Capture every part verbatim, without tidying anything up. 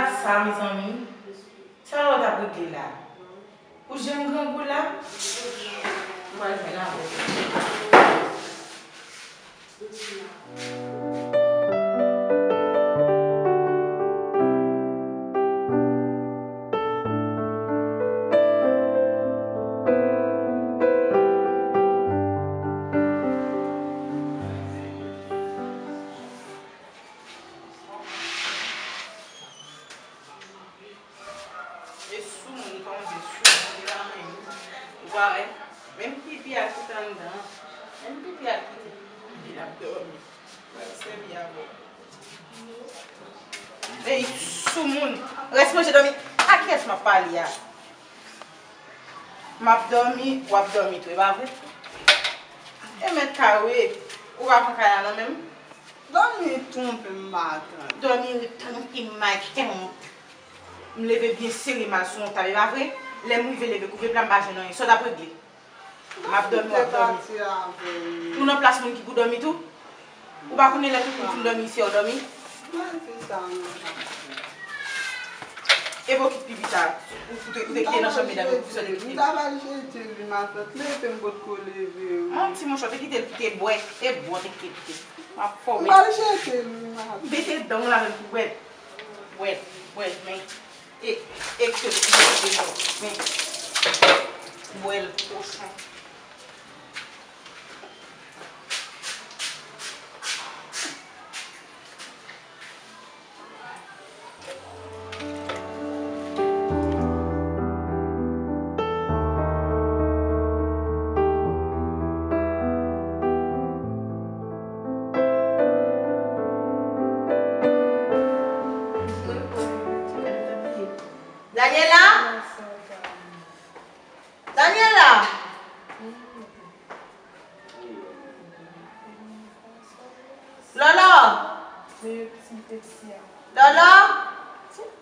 Sa, mezanmi, sa w t ap regle la? Ou janm grangou la? M pral jwenn avè w. E sou moun li kòmanse sou moun li la menm. Ou pa wè? Menm pipi a kite anndan. Menm pipi a kite. Li ap dòmi. L ap sèvi avè w. Ey, sou moun. Rès manje dòmi. A kiyès m ap pale a? M ap dòmi, w ap dòmi tou, e pa vre? E mèt kay ou ye. Ou pa pran kay la non menm? Dòmi twonpe m matant. Dòmi twonpe m matant. M leve byen sere m al sou yon tab, e pa vre? Lè m rive leve koupe pla, m pa jwenn anyen. Sa w t ap regle? M ap dòmi, w ap dòmi. Ou nan plas moun ki pou dòmi tou? Ou pa konnen lè tout moun fin dòmi isi a, w dòmi? E bokit pipi sa, ou te, ou te kite nan chanm medam yo, pou sa w te kite? M ta pral jete li, matant, leve m potko leve, wi. Manti, monchè, w te kite l pou te bwè, e bwè w te kite l pou te. M ap fòme. M pral jete li, matant. Mete dan w la menm pou bwè l. Bwè l, bwè l, men. E, e ke l kite l, men. Bwè l, kochon. Daniela? Daniela! Lolo! Lolo!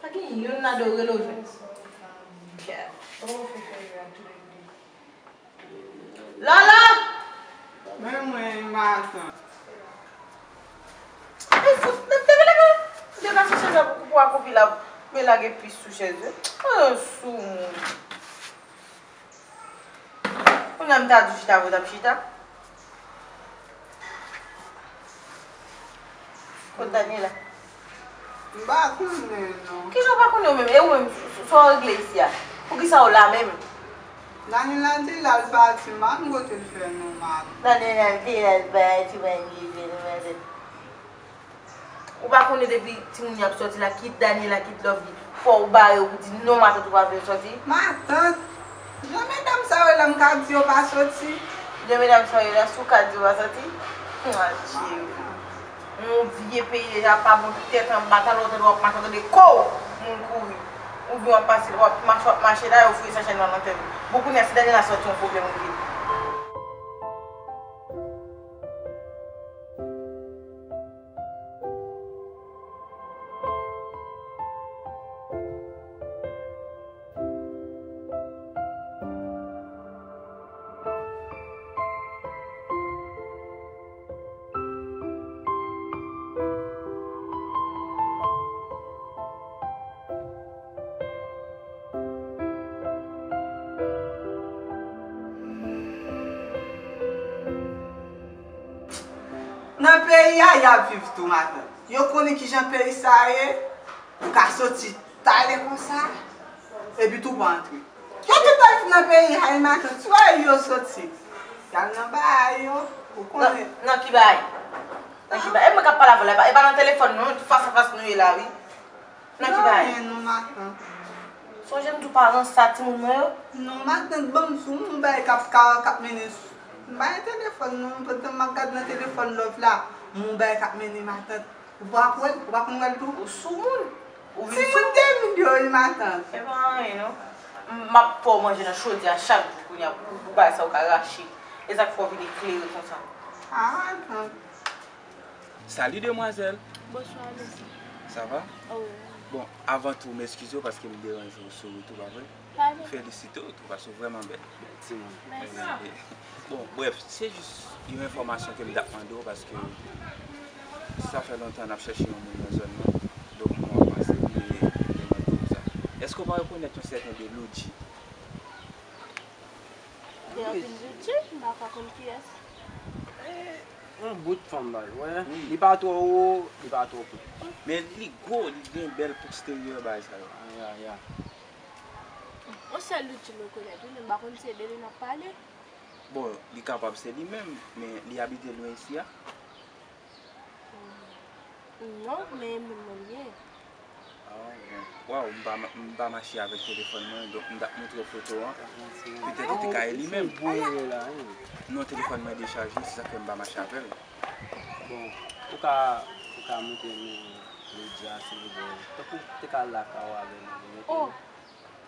Pa gen youn nan de w rele w jwenn. Lolo! Men mwen, matant. E fout, leve, leve, leve. Deplase chèz la pou, pou akoupi la. Men lage pis sou chèz yo. Oh, sou moun. Kounye a m ta di w chita, vre w t ap chita. Kot Daniela? M pa konnen, non. Kijan w pa konnen ou menm? E ou menm, sa w regle isi a? Poukisa w la menm? Daniela di l al pati, m pa konn kote l fè non, matant. Daniela di l al pati, m pa konn kote l fè non, matant. Ou pa konnen depi timoun yo ap sòti la, kit Daniela, kit Lovely, fò w bare w pou di non, matant, ou pa vle yo sòti? Matant, jan medam sa yo la, m ka di yo pa sòti? Jan medam sa yo la, si w ka di yo pa sòti? Adje. Yon vye peyi deja pa bon, tèt anba, talè w tande w ap mache, w tande kow, moun kouri. Oubyen w ap pase, w ap mache, w ap mache la, yo foure sachè nwa nan tèt ou. Bon, kounye a, si Daniela sòti, yon pwoblèm rive. Nan peyi a, y ap viv tou, matant. Yo konnen kijan peyi sa a ye. Ou ka soti talè konsa, epi tou pa antre. Yo tout ap viv nan peyi a, e matant, si w wè yo soti, y al nan bagay yo, ou konnen. Nan, nan ki bagay? Nan ki bagay? E mwen k ap pale avè w la, e pa, e pa nan telefòn non, fas a fas nou ye la, wi. Nan ki bagay? Nan anyen non, matant. Sonje m di w pa ranse a timoun mwen yo? Non, matant, ban m di w, m wè yon bagay k ap, k ap, k ap mennen. M pa gen telefòn non, pandan m ap gade nan telefòn Love la, m wè yon bagay k ap mennen, matant. Ou pa kwè l? Ou pa konn wè l tou? Ou sou moun. Ou vin sou moun. Ti moun de milyon wi, matant. E pa anyen non. M ap fè w manje nan chodyè a chak jou kounye a pou, pou bagay sa yo ka rache. E sa k fè w vin eklere konsa. Ah, matant. Salut demoiselle. Bonsoir, monsieur. Ça va? Oh, oui. Bon, avan tou, m eskize w paske m deranje w sou wout ou, pa vre? Pa vre. M felisite w tou, paske w vrèman bèl. Mèsi. Bon, brèf, se jis yon enfòmasyon ke m t ap mande w, paske sa fè lontan n ap chèche yon moun nan zòn nan. Donk, mwen panse ke Ou pa rekonèt yon sèten de Loudji? Gen anpil Loudji, m pa ka konn kiyès. Yon bout fanm bay, wè. Li pa twò wo, li pa twò kout. Men li gwo, li gen bèl posterye bagay sa yo. Ya, ya. Yon sèl Loudji m rekonèt wi, men m pa konn si se de li n ap pale. Bon, li kapab se li menm, men li abite lwen isi a? Non, men e menm mwen li ye. Ah, bon. Waw, m pa, m pa mache avèk telefòn mwen, donk m t ap montre w foto an. Petèt ou te ka e li menm. Non, telefòn mwen dechaje, se sa k fè m pa mache avè l. Bon, ou ka, ou ka montre nou Loudji a, silvouplè. Tankou ou te ka al lakay ou avè nou. Oh,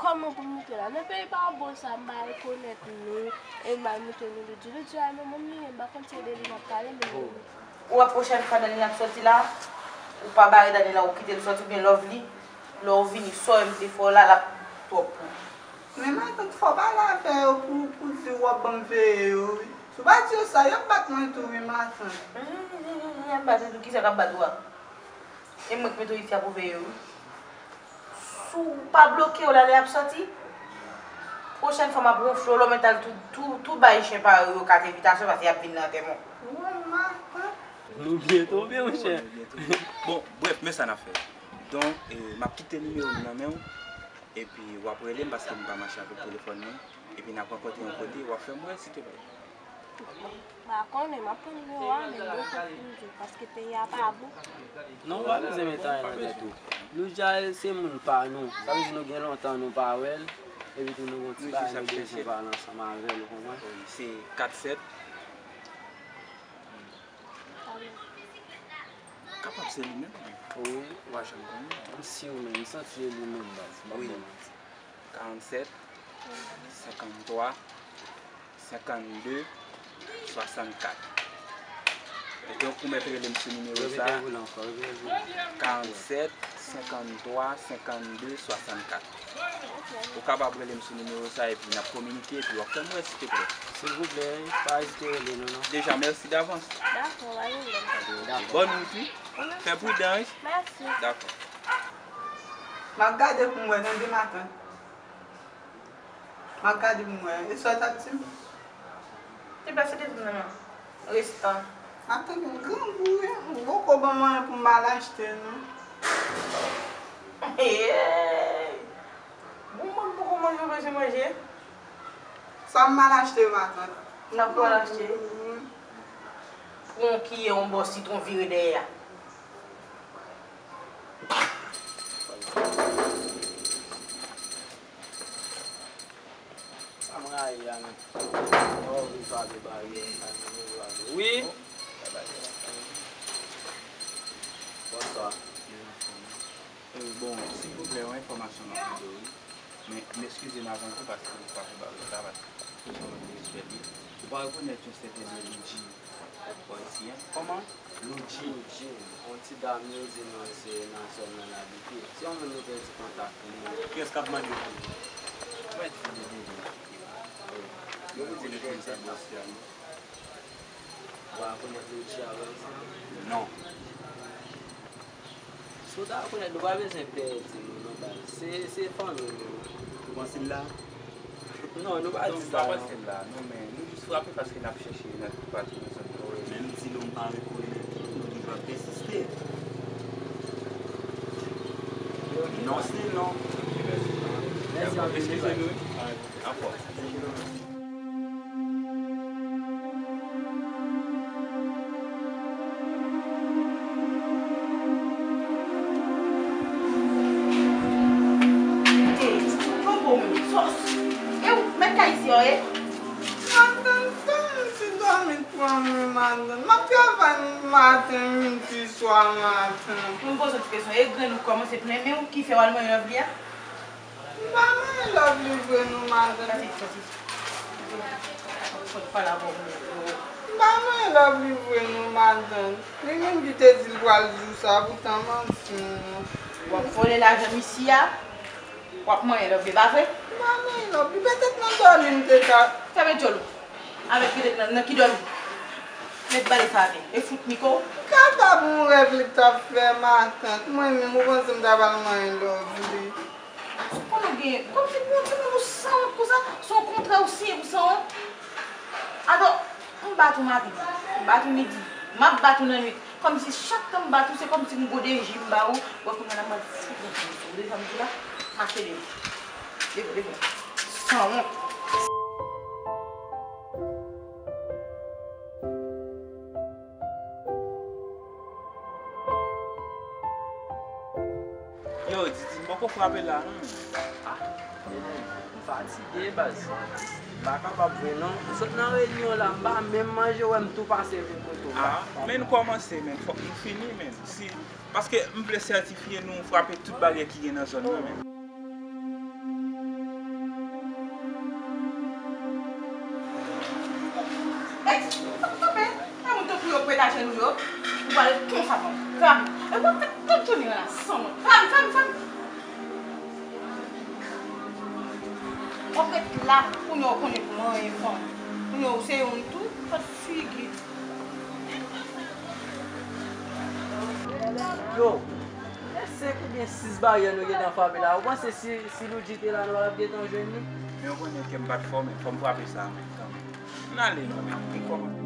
kòman pou m montre la? Nan peyi pa bon sa, m pa rekonèt nou, e m al montre nou Loudji. Loudji a e menm mwen li ye, m pa konn si se de li n ap pale, men e menm mwen. Ou wè pwochèn fwa Dany ap sòti la, ou pa bare Dany la, ou kite l sòti oubyen Lovely, lè w vini, sa w wè m te fè w la, l ap twòp pou ou. Men matant, fò w pale avè yo pou, pou di w ap ban m veye yo wi. Si w pa di yo sa, y ap bat mwen tou wi matant. Y ap bat ou tou, kisa k ap bat ou a? E mwen k mete w isi a pou veye yo wi. Si w pa bloke yo la lè y ap sòti, pwochèn fwa m ap wonfle w, lè w mèt al tou, tou, tou bay chen parèy ou yo kat envitasyon paske y ap vin nan antèman w. Ou wè matant. Nou byen tonbe, monchè. Bon, brèf, men sa n ap fè. Donk, e, m ap kite nimewo m nan men w, epi w ap rele m paske m pa mache avèk telefòn mwen, epi n ap rankontre yon kote, w ap fè m wè, silteplè. M pa konnen, m ap pran nimewo a, men m poko konn di w, paske peyi a pa bon. Non, ou pa bezwen met anyen nan tèt ou. Loudji a se moun pa nou. Sa vle di nou gen lontan nou pa wè l, epi tou nou gen yon ti bagay nou bezwen pale ansanm avè l, ou konprann? Wi, se kat sèt. Kapab se li menm. Wi. Ou pa janm konnen. M si w menm, m santi se li menm baz. M p ap ba w manti. Karannsèt, senkanntwa, senkannde, swasannkat. Donk, ou mèt rele m sou nimewo sa a. Karannsèt, senkanntwa, senkannde, swasannkat. Ou kapab rele m sou nimewo sa a epi n ap kominike epi w ap fè m wè, silteplè. Silvouplè, pa ezite rele nou non. Deja, mèsi davans. Dakò, pa gen pwoblèm. Bòn wout, wi. Fè pridan, wi. Mèsi. Dakò. M ap gade pou m wè nan de matant. M ap gade pou m wè. E sa w t ap di m? Te pase te di m nan men. Restan. Matant, m grangou wi. Ou poko ban m anyen pou m al achte non. Hey! Bon, mwen poko manje, ou bezwen manje? Sa m al achte matant? Sa pou al achte? Pran yon kiyè, yon bò sitwon vire dèyè a. Sa m rayi a menm. Lè w vin frape baryè, sa m vin frape. Wi. Bonswa. E, bon, silvouplè, yon enfòmasyon m ap mande w, wi. Men, m eskize m avan tou paske m frape baryè sa, paske se yon moun ki respè li. Ou pa rekonèt yon sèten Loudji bò isi a? Kòman? Loudji. Loudji, yon ti dam yo di nou se nan zòn nan l abite. Se yon moun nou pèdi kontak li. Kiyès k ap mande w pou li? Mwen di li deja. Yo pou di li konn sa bò isi a, non. Ou pa rekonèt Loudji a vrèman? Non. Si w ta rekonèt, nou pa bezwen pè di nou non baz. Se, se fanmi nou. Ou panse l la? Non, nou pa di sa non. Non, nou pa panse l la non, men nou jis frape paske n ap chèche l nan tout pati nan zòn nan. Menm si nou pa rekonèt li, nou toujou ap pèsiste. Non, se non. Mèsi anpil. Eskize nou. Anfòm. Hey, yon bon moun. So, e ou, mèt kay isi a w ye? Matant, tann ti dòmi pran mwen, matant. M ap travay maten, midi, swa, maten. Mwen poze w ti kesyon. E grenn ou kòmanse plen men w ki fè w al manyen love li a? M pa manyen love li vre non, matant. Soti, soti. Fò n pale avè w. M pa manyen love li vre non, matant. Li menm ki te di l pral di w sa, poutan manti non. W ap vòlè lajan misye a, w ap manyen love li, pa vre? M pa manyen love li, petèt nan dòmi m te ka. Fèmen djòl ou. Avèk petèt nan, nan ki dòmi? Mèt bale sa atè e fout mikwo w. Kapab yon rèv li t ap fè, matant. Mwen menm, ou panse m ta pral manyen love li? Pou nou gen, kòmsi pou yon timoun ou sanwont konsa, se yon kontra ou siyen pou sanwont. Atò, m bat ou maten, m bat ou midi, m ap bat ou nan nwit. Kòmsi chak tan m bat ou, se kòmsi m gode ji m ba ou, wè kounye a la m al fout yon timoun sou ou. Ou tande sa m di la? Mache leve. Leve, leve. Sanwont. Yo, Didi, m poko frape la non, men. Ah, men, m fatige, baz. M pa kapab vre non. M sot nan reyinyon la, m pa menm manje, w wè m tou pase vin kote w. Ah, men n kòmanse, men fòk nou fini, men. Si, paske m vle sètifye nou frape tout baryè ki gen nan zòn nan, men. Ey, kanpe, kanpe, kanpe, tanpri, yo prete ajenou yo. Ou pral konsa, bon, krabi. E w ap fè tout jounen an la, sanwont. Krabi, krabi, krabi. W ap ret la, kounye a w konnen pou manyen fanm. Kounye a w se youn tou, fòt figi. Yo, e senk oubyen sis baryè nou gentan frape la. Ou panse si, si Loudji te la, nou pa t ap gentan jwenn li? Men w konnen kè m pa t fò, men fò m frape sa, men, kanmenm. Ann ale non, men, m kòmanse.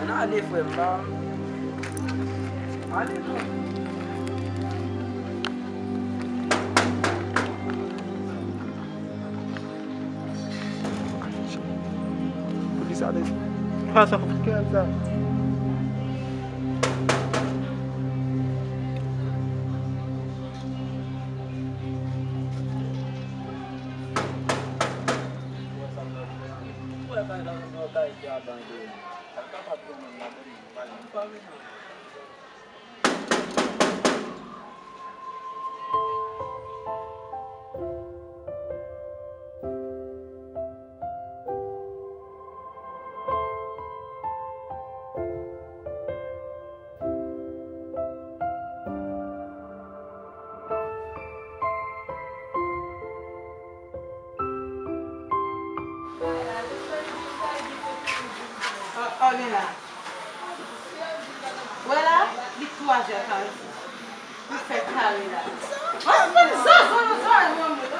Ann ale, frè m, pa. Ale non. Poukisa te fè sa? An, an, gen la. Wè la, li twa zè karant sis. Li fè kare la. An, se pa zòzò, zòzò, mwen, mwen.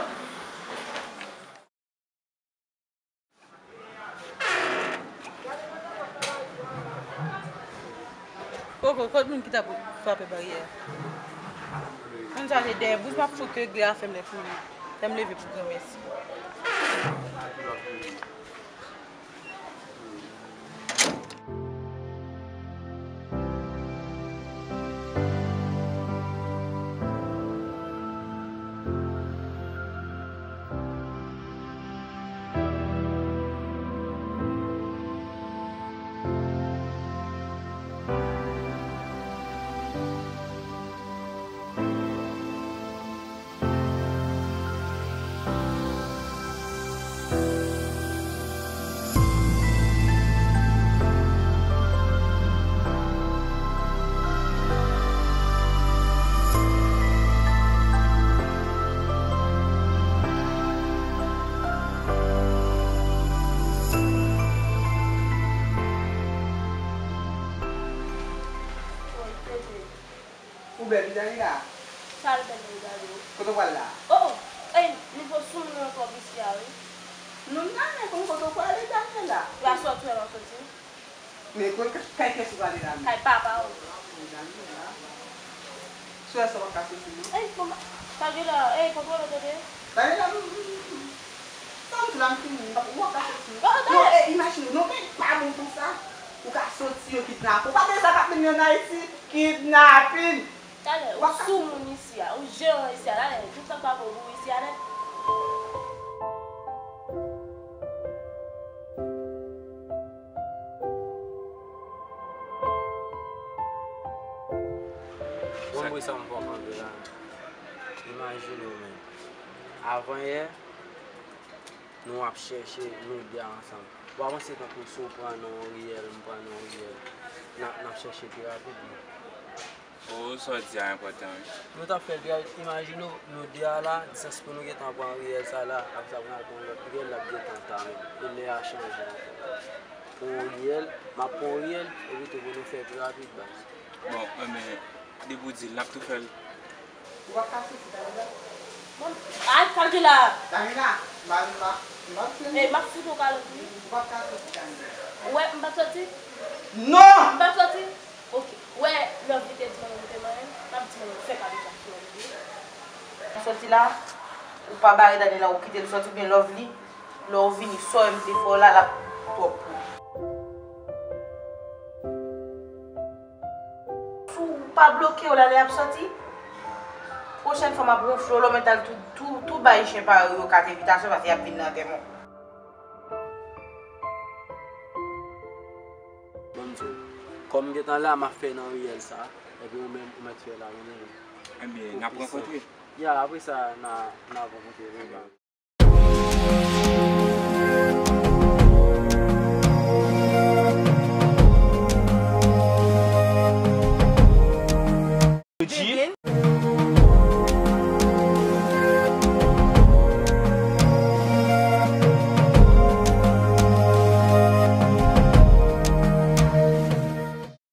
Koko, kot moun ki t ap frape baryè a? Konn sa se dèyè bouz m ap fout regle afè m lè fini. Lè m leve pou granmèsi. Ou bèl, Vidalina. Sa l bèl, Vidalina. Kote w pral la? Oh, ey, nouvo soumoun ankò vin isi a, wi. Non, m ta renmen konn kote w prale, Daniela. La sòti, w ap sòti. Men kote, kay kiyès ou prale la menm? Kay papa w. Daniela. Sou wè sa w ap ka soti, non? Ey, bon, pa gen la, ey, kontwole tande. Daniela, m, m, m, m. Sa m di la, m fini. Ou ap ka soti. Bon, non, dale. Nou peyi pa bon pou sa. Ou ka soti, yo kidnape w. Pa gen sa k ap mennen ann Ayiti? Kidnapin. Talè, ou sou moun isi a, ou jeran isi a, talè, tout sa k pa bon pou ou isi a nèt. Bon, mwen sa m fè kanpe la. Imajine w, men. Avan yè, nou ap chèche, nou de a ansanm. W ap panse tankou si w pran non Riyèl, m pran non Riyèl, n ap, n ap chèche pi rapid, non. O, sa w di a enpòtan, wi. Nou t ap fè l pi rapid. Imajine w, nou de a la, distans pou nou gentan pran Riyèl sa la, apre sa pou n al pran lòt Riyèl, l ap gentan ta menm. E lè a chanje ankò. Pran yon Riyèl, m ap pran yon Riyèl, epi tou pou nou fè pi rapid, baz. Bon, men, depi w di l, n ap tou fè l. Ou p ap ka soti, Daniela. Bon, ay, kalkila. Daniela, m pa, m pa, m pa fini. Ey, m ap fout ou kalòt, wi. Ou p ap ka soti, Daniela. Ou wè, m p ap soti? Non! M p ap soti? Ok. Ou wè, Lovely te di mwen, mwen te manyen. M ap di mwen, fè pa deja, Lovely. Ou soti la, ou pa bare Daniela, ou kite l soti, oubyen Lovely, lè w vini, sa w wè m te fè w la, l ap twòp pou ou. Si w pa bloke yo la lè y ap soti, pwochèn fwa m ap wonfle w, lè w mèt al tou, tou, tou bay chen parèy ou yo kat envitasyon paske y ap vin nan antèman w. Ban m di w, kòm m gentan la, m ap fè nan riyèl sa, epi ou menm, ou mèt fè la, ou menm. Ebyen, n ap rankontre. Ya, apre sa, n a, n a rankontre, wi.